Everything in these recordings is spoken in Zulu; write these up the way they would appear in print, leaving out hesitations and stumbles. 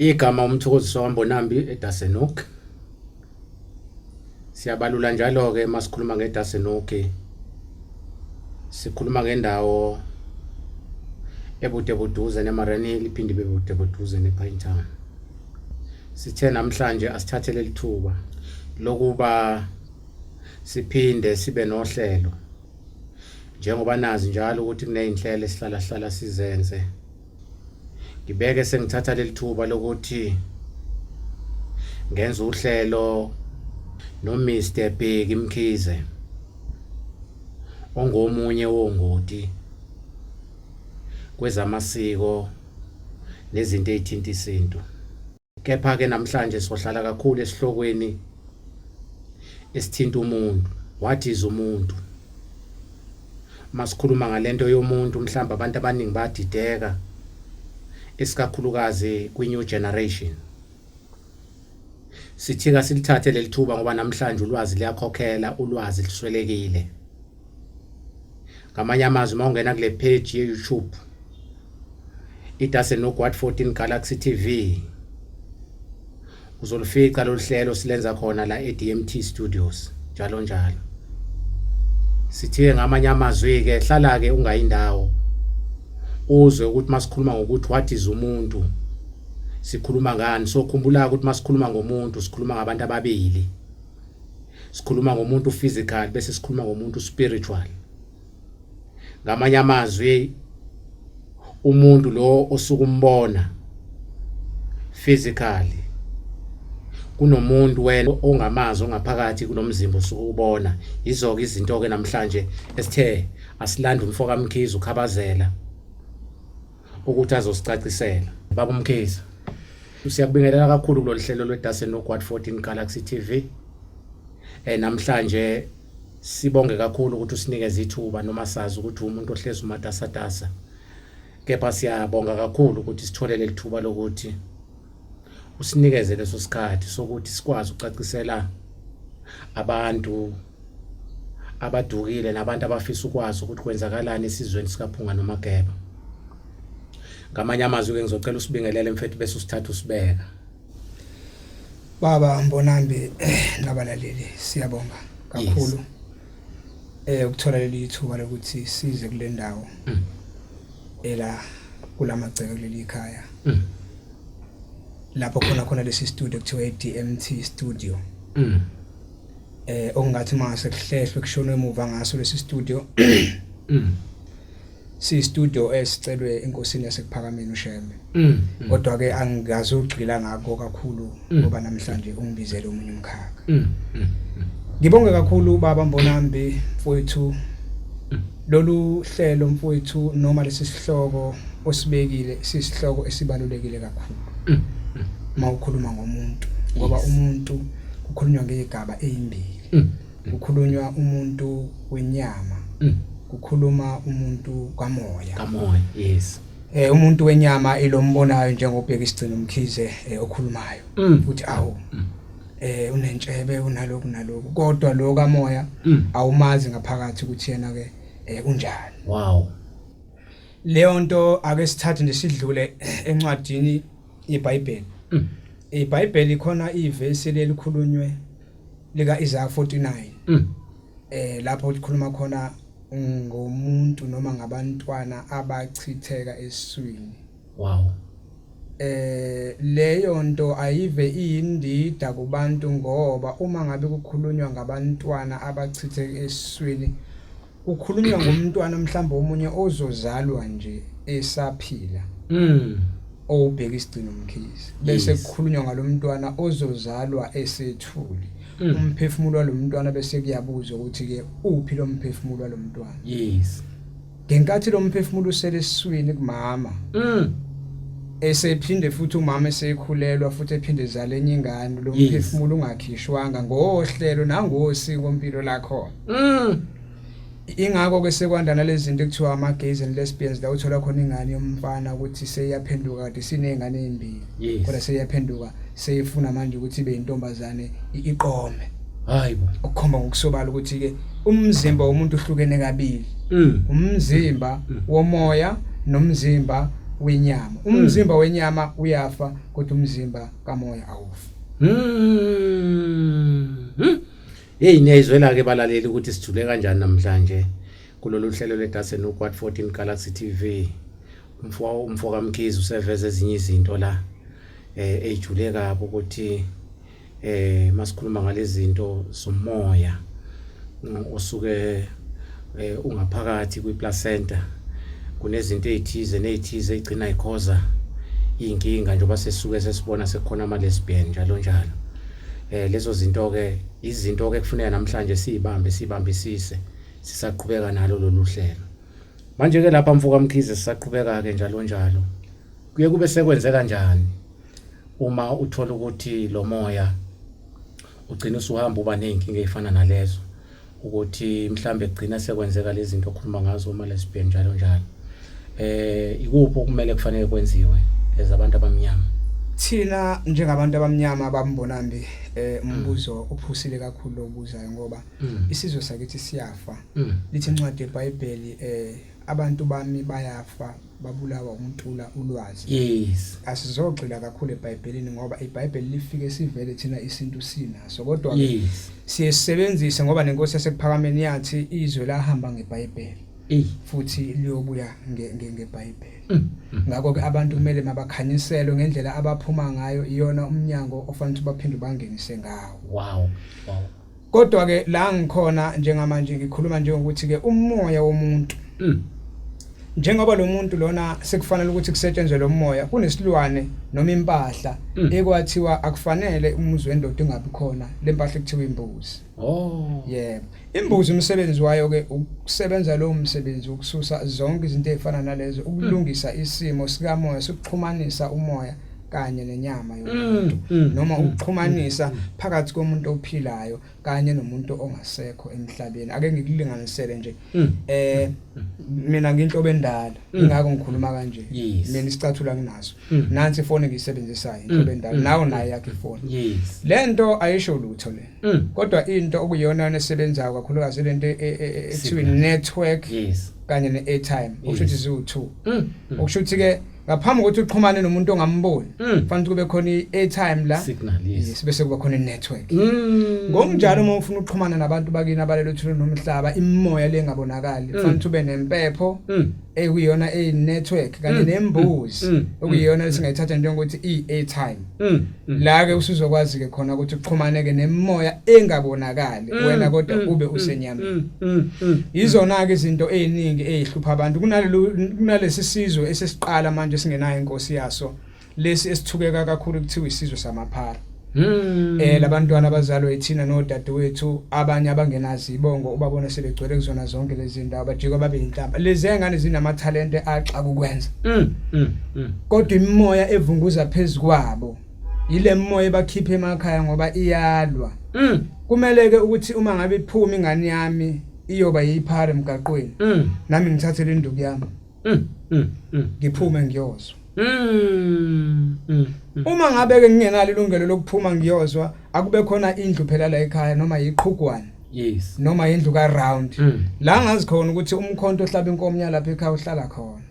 Igama uMthokozisi wakwaMbonambi eDassenhoek. Siyabalula njalo-ke uma sikhuluma ngeDassenhoek, sikhuluma ngendawo ebude buduze neMariannhill iphinde ibe bude buduze nePinetown. Sithe namhlanje asithathe leli thuba lokuba siphinde sibe nohlelo njengoba nazi njalo ukuthi kuney'nhlelo esihlala sihlala sizenze. Ngibeke sengithatha leli thuba lokuthi ngenza uhlelo noMr Bheki Mkhize ongomunye wongoti kwezamasiko nezinto ezithinta isintu. Kepha-ke namhlanje sohlala kakhulu esihlokweni esithinta umuntu. What is umuntu? Uma sikhuluma ngalento yomuntu mhlawumbe abantu abaningi bayadideka isikakhulukazi kwi-new generation. Sithika silithathe leli thuba ngoba namhlanje ulwazi liyakhokhela, ulwazi luswelekile. Ngamanye amazwi uma ungena kule page ye-YouTube iDasenuk Ward 14 Galaxy TV uzolufica lolu hlelo silenza khona la e-DMT Studios njalo njalo. Sithiye ngamanye amazwi-ke hlala-ke ungayindawo uzwe ukuthi masikhuluma ngokuthi what is umuntu sikhuluma ngani. So khumbula ukuthi masikhuluma ngomuntu sikhuluma ngabantu ababili. Sikhuluma ngomuntu physical bese sikhuluma ngomuntu spiritual. Ngamanye amazwi umuntu lo osuke umbona physically kunomuntu wena ongamazi ongaphakathi kulomzimba osuke ubona. Yizo-ke izinto-ke namhlanje esithe asilande umfo kaMkhize uKhabazela ukuthi azosicacisela. Baba uMkhize, siyakubingelela kakhulu kulolu hlelo lweDasen Ward 14 Galaxy TV. Namhlanje sibonge kakhulu ukuthi usinikeze ithuba noma sazi ukuthi umuntu ohlezi umatasatasa. Kepha siyabonga kakhulu ukuthi sithole leli thuba lokuthi usinikeze leso sikhathi sokuthi sikwazi ukucacisela abantu abadukile nabantu abafisa ukwazi ukuthi kwenzakalani esizweni sikaPhunga noMageba. Ngamanye amazwi-ke ngizocela usibingelele mfethu bese usithatha usibeka. Baba Mbonambi nabalaleli siyabonga kakhulu ukuthola leli thuba lokuthi size kule ndawo ela kulamagceke kuleli khaya lapho khona khona lesi studio kuthiwa i-DMT studio okungathi mase kuhlehlwe kushonwe emuva ngaso lesi studio si studio esicelwe enkosini yasekuphakameni uShembe kodwa ke angikaze ugxila ngakho kakhulu ngoba namhlanje ungibizele omunye umkhakha. Ngibonge kakhulu baba Mbonambi mfowethu lolu hlelo mfowethu noma lesi sihloko osibekile sisihloko esibalulekile kakhulu mawukhuluma ngomuntu ngoba umuntu kukhulunywa ngezigaba ezimbili kukhulunywa umuntu wenyama kukhuluma umuntu kamoya kamoya yes. Umuntu wenyama ilombonayo njengobheka isigcino Mkhize okhulumayo uthi awu unentshebe unaloku naloku kodwa lo kamoya awumazi ngaphakathi ukuthi yena ke unjani. Wow. Leyo nto ake sithathe nje sidlule encwadini yeBhayibheli. IBhayibheli khona ivesi lelikhulunywe lika Isaiah 49 lapho likhuluma khona ngomuntu noma ngabantwana abachitheka esiswini. Wow. Leyo nto ayive iyindida kubantu ngoba uma ngabe kukhulunywa ngabantwana abachitheka esiswini kukhulunywa ngomntwana mhlawumbe omunye ozozalwa nje esaphila owubheka isigcino Mkhize bese kukhulunywa ngalomntwana ozozalwa esethuli umphefumulo walomntwana bese kuyabuza ukuthi ke uphi lo mphefumulo walomntwana. Yes. Ngenkathi lo mphefumulo usele esiswini kumama esephinde futhi umama esekhulelwa futhi ephinde ezale enye ingane lo mphefumulo ungakhishwanga ngohlelo nangosiko mpilo lakhona. Ingakho ke sekwanda nalezi zinto ekuthiwa ama gays and lesbians la uthola khona ingane yomfana ukuthi seyiyaphenduka kade sinezingane ezimbili kodwa seyiyaphenduka seyifuna manje ukuthi ibe intombazane iqome. Hayibo. Okukhomba ngokusobala ukuthi ke umzimba womuntu uhlukene kabili. Umzimba womoya nomzimba wenyama. Umzimba wenyama uyafa, kodwa umzimba kamoya awufi. Hey, niyayizwela ke balaleli ukuthi sijule kanjani namhlanje kulolu hlelo lweDasen Ukwat 14 Galaxy TV. Umfo kaMkhize useveza ezinye izinto la ejule kabi ukuthi masikhuluma ngalezi zinto zomoya osuke ungaphakathi kwiplacenta, kunezinto ezithize nezithize ezigcina ikhoza inkinga njengoba sesisuke sesibona sekukhona ama lesbian njalo njalo. Lezo zinto ke izinto ke kufuneka namhlanje siyibambe sibambisise sisaqhubeka nalo lolu hlelo. Manje ke lapha mfoka Mkhize sisaqhubeka ke njalo njalo, kuye kube sekwenze kanjani uma uthola ukuthi lo moya ugcina usuhamba uba nezinkinga ezifana nalezo, ukuthi mhlambe kugcina sekwenzeka lezi zinto okhuluma ngazo uma lesbian njalo njalo, ikuphi okumele kufanele kwenziwe ezabantu abamnyama? Thina njengabantu abamnyama bambonambi, umbuzo uphusile kakhulu lobuzayo, ngoba isizwe sakithi siyafa. Lithi incwadi yeBhayibheli, abantu bami bayafa babulawa ukuntula ulwazi. Asizogxila kakhulu eBhayibhelini ngoba iBhayibheli lifike sivele thina isintu sinaso, kodwa siyesebenzisa ngoba nenkosi yasekuphakameni yathi izwe lahamba ngeBhayibheli futhi liyobuya ngeBhayibheli. Ngakho ke abantu kumele mabakhanyiselwe ngendlela abaphuma ngayo, iyona umnyango ofanele baphinde bangenise ngawo. Wow, wow. Kodwa ke la ngikhona njengamanje ngikhuluma njengokuthi ke umoya womuntu, njengoba lo muntu lona sekufanele ukuthi kusetshenzwe lo moya, kunesilwane noma impahla ekwathiwa akufanele umuzi wendoda ingabi khona, lempahla ekuthiwa imbuzi. Oh. Yebo. Imbuzi umsebenzi wayo ke ukusebenza lo msebenzi ukususa zonke izinto ezifana nalezo, ukulungisa isimo sikamoya, sokuxhumanisa umoya kanye nenyama yomuntu, noma ukuxhumanisa phakathi komuntu ophilayo kanye nomuntu ongasekho emhlabeni. Ake ngikulinganisele nje, mina nginhlobo endala, ingakho ngikhuluma kanje. Mina isicathulo anginaso, nansi ifoni engiyisebenzisayo, inhlobo endala, nawo naye yakhe ifoni. Lento ayisho lutho le, kodwa into okuyona esebenzayo kakhulukazi lento ethiwa network kanye ne-airtime, okusho ukuthi ziwu-2. Okusho ukuthi ke ngaphambi kokuthi uxhumane nomuntu ongamboni, kufanele kube khona i-airtime la, signal, yes, bese kuba khona i-network. Ngokunjalo uma ufuna ukuxhumana nabantu bakini abalelo thule nomhlaba, imimoya lengabonakali, kufanele ube nempepho ekuyona eyi-network kanye nembuzi okuyiyona esingayithatha njengokuthi i-airtime. La ke usuzokwazi ke khona ukuthi uxhumane ke nemimoya engabonakali wena, kodwa ube usenyameni. Izona ke izinto eziningi ezihlupha abantu kunalesi sizwe esesiqala manje singenayo inkosi yaso, lesi esithukeka kakhulu kuthiwa isizwe samaphara. Labantwana abazalwa ithina nodadewethu, abanye abangenazi ibongo, ubabona sebegcwele kuzona zonke lezi ndawo, bajika babe inhlamba. Lezi ngane zinamathalente axaka ukwenza, kodwa imimoya evunguza phezukwabo ile moya ebakhipha emakhaya ngoba iyalwa. Kumele ke ukuthi uma ngabe iphuma ingane yami iyoba yiphara emgaqweni, nami ngithathe le nduku yami, ngiphume ngiyozwa. Uma ngabe ke ngingenalo ilungelo lokuphuma ngiyozwa, akube khona indlu phela la ekhaya, noma yiqhugwane, noma indlu ka round, la ngazi khona ukuthi umkhonto ohlaba inkomo yalapha ekhaya uhlala khona,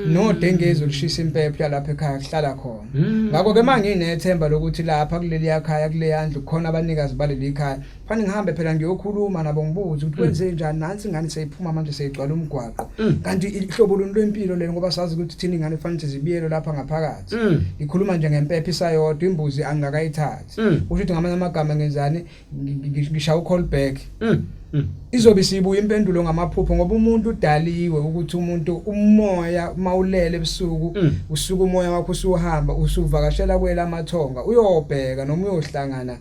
nodengezi olushisa impepho yalapha ekhaya kuhlala khona. Ngakho ke manginethemba lokuthi lapha kuleli yakhaya, kule yandlu khona abanikazi baleli khaya, fanele ngihambe phela ngiyokhuluma nabo, ngibuze ukuthi kwenze njani, nansi ingane seyiphuma manje seyigcwala umgwaqo, kanti ihlobo lolu lwempilo lelo, ngoba sazi ukuthi thina ingane kufanele zibiyele lapha ngaphakathi. Ngikhuluma nje ngempepho isayodwa, imbuzi angingakayithathi. Kusho ukuthi ngamanye amagama ngenzani, ngishaya u-call back, izobe sibuya impendulo ngamaphupho, ngoba umuntu udaliwe ukuthi umuntu umoya mawulele ebusuku, usuku umoya wakho usuhamba usuvakashela kwela amathonga, uyobheka noma uyohlangana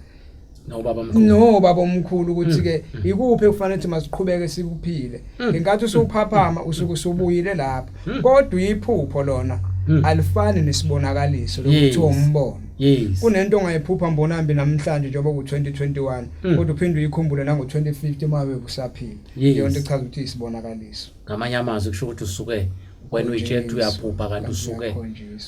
nobaba omkhulu, nobaba omkhulu, ukuthi ke ikuphi ekufanele ukuthi masiqhubeke sikuphile. Ngenkathi usuphaphama usuke usubuyile lapho, kodwa iphupho lona alifani nesibonakaliso lokuthiwa umbono. Kunento ongayiphupha mbonambi namhlanje njengoba ku-2021, kodwa uphinde uyikhumbule nango-2050 uma ube usaphila. Leyo nto ichaza ukuthi isibonakaliso. Ngamanye amazwi kusho ukuthi usuke wena uyitshela ukuthi uyaphupha, kanti usuke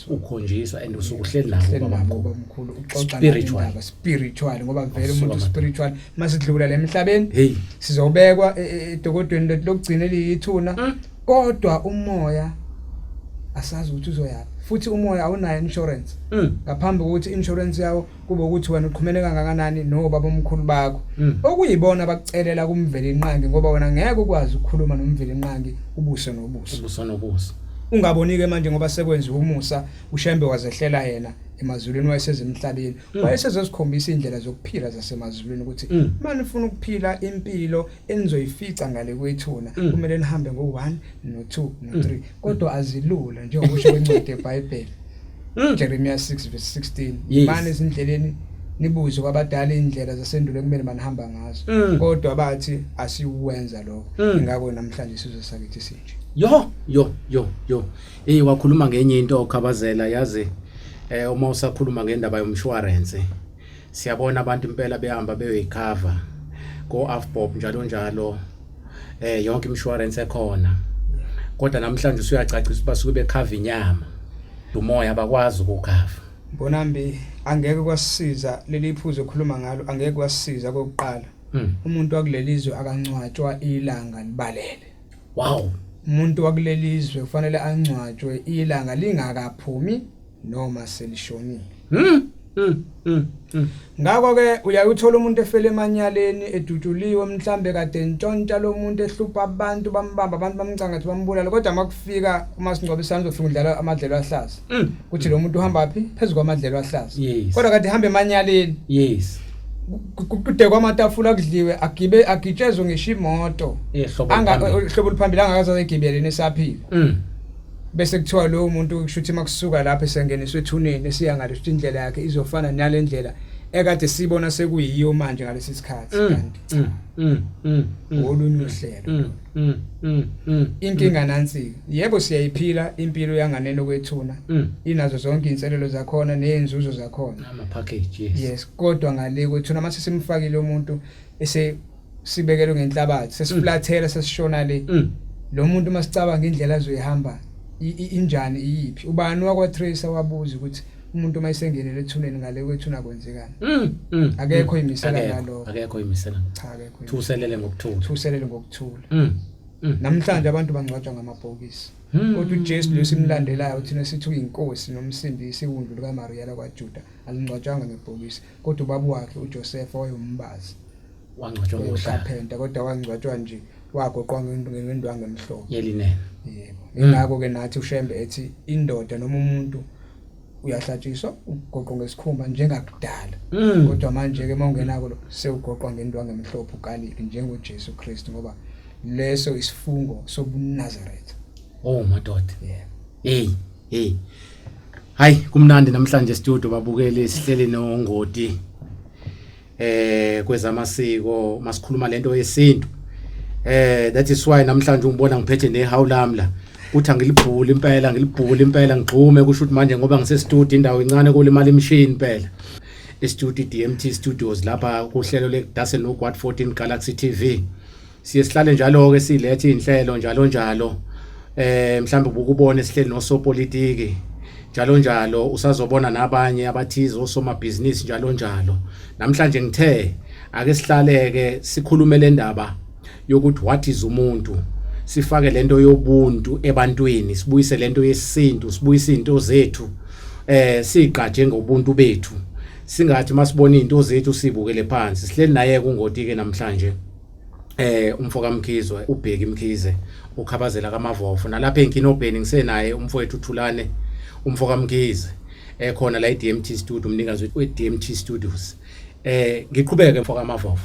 ukhonjiswa and usuke uhleli nabo nabo omkhulu, uxoxa nabo spiritual, ngoba vele umuntu spiritual masidlula la emhlabeni sizobekwa edokodweni lethu lokugcina eliyithuna, kodwa umoya Asazi ukuthi uzoyaphi, futhi umoya awunayo insurance. Ngaphambi kokuthi insurance yawo kube ukuthi wena uxhumene kangakanani nobaba omkhulu bakho, okuyibona abakucelela kuMvelinqangi, ngoba wena ngeke ukwazi ukukhuluma noMvelinqangi ubuso nobuso. Ubuso nobuso. Ungaboni-ke manje ngoba sekwenziwa umusa, uShembe wazehlela yena emazulwini wayesezemhlabeni, wayesezosikhombisa indlela zokuphila zasemazulwini ukuthi uma nifuna ukuphila impilo enizoyifica ngale kwethuna, kumele nihambe ngo-1 no-2 no-3. Kodwa azilula njengokusho kwencwadi yeBhayibheli. Jeremiah 6 verse 16. Mane ezindleleni nibuze kwabadala indlela zasendulo ekumele manihamba ngazo. Kodwa bathi asiwenza lokho. Ingakho namhlanje isizwe sakithi sinje. Yo yo yo yo. Hey, wakhuluma ngenye into okhabazela, yazi uma usakhuluma ngendaba yomshwarense. Siyabona abantu impela behamba beyoyikhava ko Avbob njalo njalo, yonke imshwarense ekhona. Kodwa namhlanje usuyacacisa basuke bekhava inyama. Umoya abakwazi ukukhava. Mbonambi, angeke kwasisiza leli phuzu okhuluma ngalo, angeke kwasisiza kokuqala. Umuntu wakulelizwe akancwatshwa ilanga libalele. Wow. Umuntu wakulelizwe kufanele angcwatshwe ilanga lingakaphumi noma selishonile. Ngakho ke uyayuthola umuntu efele emanyaleni, edutshuliwe, mhlambe kade ntshontsha lo muntu, ehlupha abantu, bambamba abantu, bamcangatha, bambulala, kodwa makufika umasingcwabisane uzofika udlala amadlelo ahlaza. Kuthi lo muntu uhamba phi? Phezu kwamadlelo ahlaza. Kodwa kade ehamba emanyaleni. Kude kwamatafula kudliwe, agibe agitshezwe ngisho imoto. Hlobo oluphambili angakaze ayigibele nesaphila. Bese kuthiwa lowo muntu kusho ukuthi makusuka lapho esengeniswe ethuneni esiya ngale, kusho indlela yakhe izofana nale ndlela ekade sibona sekuyiyo manje ngalesi sikhathi, kanti cha, olunye uhlelo. Inkinga nansi, yebo siyayiphila impilo yanganeno kwethuna, inazo zonke inselelo zakhona nezinzuzo zakhona, ama package, yes. Yes, kodwa ngale kwethuna mase simfakile umuntu ese sibekelwe ngenhlabathi, sesiflathela, sesishona le, lo muntu masicabanga indlela azoyihamba injani, iyiphi, ubani wakwa Tracer wabuza ukuthi umuntu uma esengenele ethuneni ngale kwethuna kwenzekani? Akekho imisela ngalokho. Akekho imisela. Cha, akekho. Thuselele ngokuthula. Thuselele ngokuthula. Namhlanje abantu bangcwatshwa ngamabhokisi. Kodwa uJesu lo simlandelayo thina sithi uyinkosi nomsindisi, iwundlu likaMaria lakwaJuda, alingcwatshwanga ngebhokisi, kodwa ubaba wakhe uJoseph wayumbazi. Wangcwatshwa ngohlaka. Kodwa wangcwatshwa nje, wagoqwa ngendwangu emhlophe. Yelinene. Yebo. Ingakho ke nathi uShembe ethi indoda noma umuntu uyahlatshiswa ugoqwa ngesikhumba njengakudala. Kodwa manje ke mawungenako lo sewugoqwa ngendwangu emhlophe ukalike njengoJesu Kristu, ngoba leso isifungo sobuNazaretha. Oh madoda. Yeah. Hey, hey. Hayi, kumnandi namhlanje studio babukeli, sihleli nongoti kwezamasiko, masikhuluma lento yesintu. That is why namhlanje ungibona ngiphethe nehawulamla, uthi angilibhuli impela, ngilibhuli impela, ngigxume, kusho ukuthi manje ngoba ngise studio indawo incane kulimala imishini impela. Studio DMT Studios lapha kuhlelo le Dasen Nokwat 14 Galaxy TV. Siye sihlale njalo ke silethe inhlelo njalo njalo. Mhlawumbe ubukubone sihleli nosopolitiki njalo njalo, usazobona nabanye abathize osomabhizinisi njalo njalo. Namhlanje ngithe ake sihlaleke sikhulume le ndaba yokuthi what is umuntu, sifake lento yobuntu ebantwini, sibuyise lento yesintu, sibuyise izinto zethu, sigqaje ngobuntu bethu, singathi masibona izinto zethu sibukele phansi. Sihleli naye kungoti ke namhlanje, umfo kaMkhizwe, uBheki Mkhize, ukhabazela kaMavovo, nalapha enkinobheni ngisenaye umfowethu uThulane umfo kaMkhize, ekhona la eDMT Studio, umnikazi weDMT Studios. Ngiqhubeke mfo kaMavovo.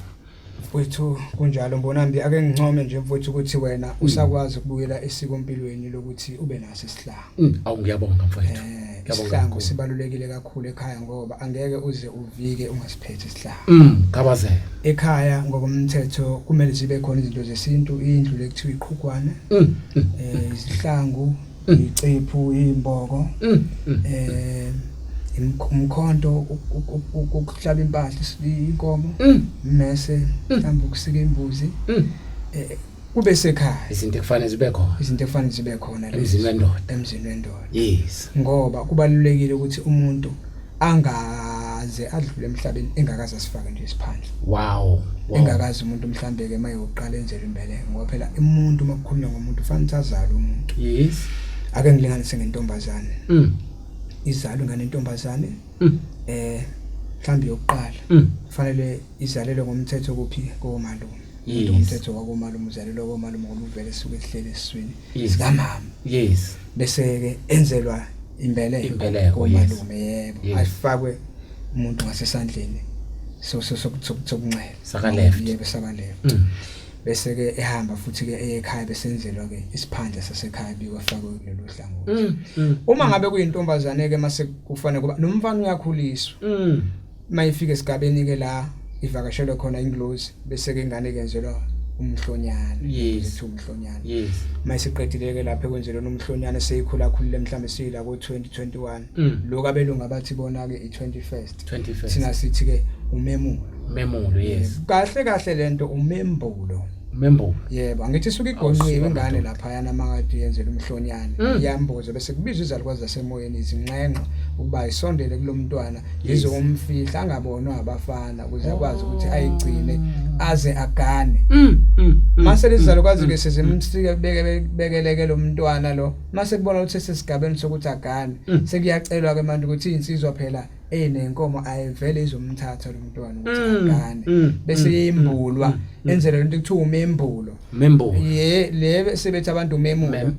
Mfowethu, kunjalo Mbonambi, ake ngincome nje mfowethu ukuthi wena usakwazi ukubuyela esikompilweni lokuthi ube naso isihlangu. Awu, ngiyabonga mfowethu. Ngiyabonga Isihlangu kakhulu. sibalulekile kakhulu ekhaya, ngoba angeke uze uvike ungasiphethe isihlangu. Khabazela. Ekhaya ngokomthetho kumele zibe khona izinto zesintu, indlu lekuthiwa iqhugwane, izihlangu, icephu, imboko, umkhonto, ukuhlaba impahla, inkomo, mese mhlawumbe ukusika imbuzi, kube sekhaya. Izinto ekufanele zibe khona. Izinto ekufanele zibe khona lezo. Emzini wendoda. Emzini wendoda. Yes. Ngoba kubalulekile ukuthi umuntu angaze adlule emhlabeni engakaze asifake nje isiphandla. Wow. Engakazi umuntu mhlambe ke mayoqala enzela imbeleko, ngoba phela umuntu makukhulunywa ngomuntu ufanele azalwe umuntu. Yes. Ake ngilinganise ngentombazane. Izalwe ingane intombazane. Mhlambi yokuqala. Kufanele izalelwe ngomthetho kuphi? Komalume. Umthetho wakomalume, uzalelwe komalume ngoba uvele esuke ehlele esiswini sikamama. Bese ke enzelwa imbeleko Imbeleko, komalume, yebo. Afakwe umuntu ngasesandleni so so sokunxele. Saka left. Yebo, saka left. Bese ke ehamba futhi ke eye ekhaya, besenzelwa ke isiphandla sasekhaya, bikwa afakwe kulolu hlangothi. Uma ngabe kuyintombazane ke, mase kufanele kuba nomfana uyakhuliswa. Mayifika esigabeni ke la ivakashelwe khona ingilozi, bese ke ingane kenzelwa umhlonyane. Ethi umhlonyane. Mayisiqedile ke lapha ekwenzelweni umhlonyane, seyikhula khulile, mhlambe siyila ko 2021. Lokho abelungu abathi bona ke i21st. 21st. Thina sithi ke umemulo. Memulo, yes. Kahle kahle lento umembulo. Umembulo. Yebo, angithi isuke igonqiwe Awusuka ingane madoda. lapha yana makade yenzela umhlonyane. Iyamboza, bese kubizwa izalukwazi zasemoyeni izinxenxa ukuba isondele kulomntwana, izomfihla angabonwa abafana, ukuze akwazi ukuthi ayigcine aze agane. Mase lezalukwazi ke sezimsike beke bekeleke lo mntwana lo, mase kubona ukuthi sesigabeni sokuthi agane, sekuyacelwa ke manje ukuthi insizwa phela eyinenkomo ayivele izomthatha lo mntwana ukuthi agane, bese yembulwa, enzele lento kuthiwa umembulo. Membulo. Ye, le sebethi abantu umemulo.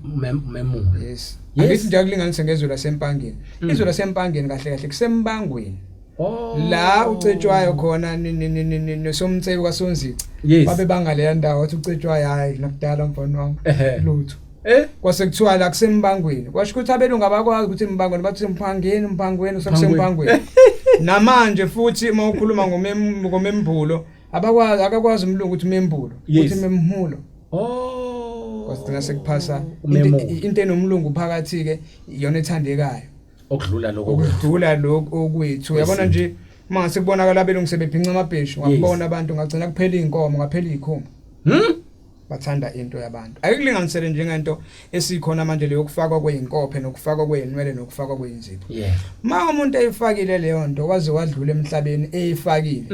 Memulo. Yes. Angithi nje akulinganise ngezwe laseMpangeni. Izwe laseMpangeni kahle kahle kusembangweni. La ucetshwayo khona nosomtseki kwaSonzica. Babe bangaleya ndawo, wathi ucetshwayo, hayi, nakudala mfana wami. Lutho. Kwase kuthiwa la kusembangweni. Kwasho ukuthi abelungu abakwazi ukuthi embangweni, bathi Mphangeni, Mphangweni, sekusembangweni. Namanje futhi uma ukhuluma ngomembulo, abakwazi, akakwazi umlungu ukuthi membulo, uthi memhulo. Kwasigcina sekuphasa Umemulo. into enomlungu phakathi ke iyona ethandekayo. Okudlula lokho. Okudlula lokho okwethu. Uyabona Kwesintu. nje uma ngase kubonakala abelungu sebephinca amabheshu, ngabona abantu ngagcina kuphela inkomo, ngaphela izikhumba. Bathanda into yabantu. Ayikulinganisele njengento esikhona manje leyo kufakwa kweyinkophe nokufakwa kweyinwele nokufakwa kweyinzipho. Ma umuntu eyifakile leyo nto waze wadlula emhlabeni eyifakile.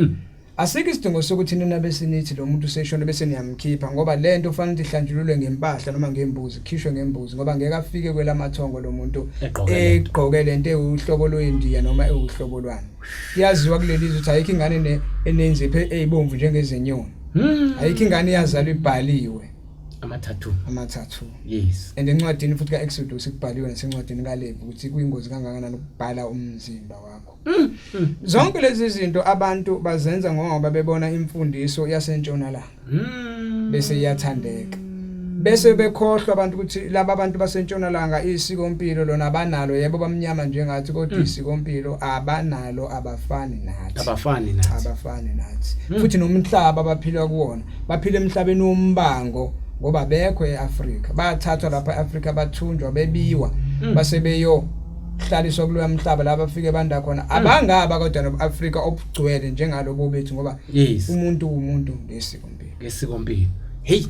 Asikho isidingo sokuthi nina besinithi lo muntu useshona bese niyamkhipha, ngoba lento ufanele ukuthi ihlanjululwe ngempahla noma ngembuzi, khishwe ngembuzi, ngoba ngeke afike kwelamathongo lo muntu Egqoke lento. egqoke lento ewuhlobo lwendiya noma ewuhlobo lwani. Kuyaziwa kuleli zwe ukuthi ayikho ingane enenzipho eyibomvu njengezinyoni. Ayikho ingane iyazalwa ibhaliwe. Amathathu. Amathathu. And encwadini futhi kaExodus kubhaliwe, nasencwadini kaLevi, ukuthi kuyingozi kangakanani ukubhala umzimba wakho. Zonke lezi zinto abantu bazenza ngoba bebona imfundiso yasentshonalanga. Bese iyathandeka. Bese bekhohlwa abantu ukuthi laba bantu basentshonalanga isikompilo lona abanalo, yebo bamnyama njengathi, kodwa isikompilo abanalo, abafani nathi. Abafani nathi. Abafani nathi. Futhi nomhlaba abaphila kuwona, baphila emhlabeni wombango ngoba bekho eAfrika. Bathathwa lapha eAfrika, bathunjwa, bebiwa, base beyo hlaliswa kuloya mhlaba la bafike banda khona. Abangaba kodwa noAfrika obugcwele njengalobo bethu, ngoba umuntu umuntu ngesikompilo. Ngesikompilo. Hey.